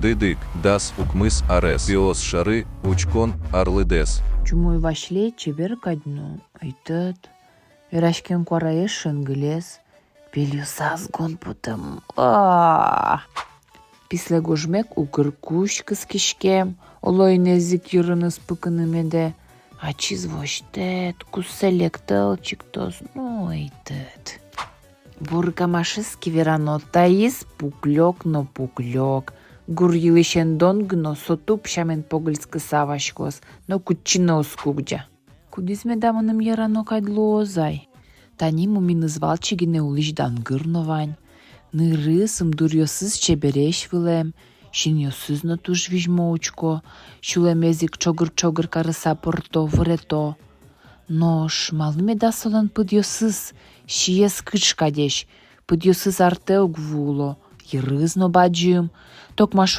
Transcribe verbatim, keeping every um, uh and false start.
Дыдык, дас укмыс арес. Пиос шоры учкон арлыдэз. Чумой Василей чебер кадь но, ӧйтӧд. Вераськем куараез шенгылез. Пельёсаз гон потэм. А-а-а! Пислэ гожмек укыр кузь кыскиськем, оло, инэз ик йырыныз пыкыны медэ. Ачиз возьтэт, куссэ лек тӧл чигтоз, но ӧйтӧд. Буркамашез ке верано, таиз пуклёк но пуклёк. Гур йылысен донгы но, со туб сямен погыльскыса васькоз, но кытчы но уз кугӟа. Кудӥз меда мыным ярано кадь луоз ай? Тани муминыз валче гинэ улӥсь дангыр но вань. Нырыз, ымдуръёсыз чебересь вылэм, синъёсыз но туж визьмо учко, сюлэмез ик ӵогыр-ӵогыр карыса пырто, вырето. Нош малы меда солэн пыдъёсыз сиес кыӵ кадесь, пыдъёсыз артэ уг вуыло, йырыз но бадӟым, токма шор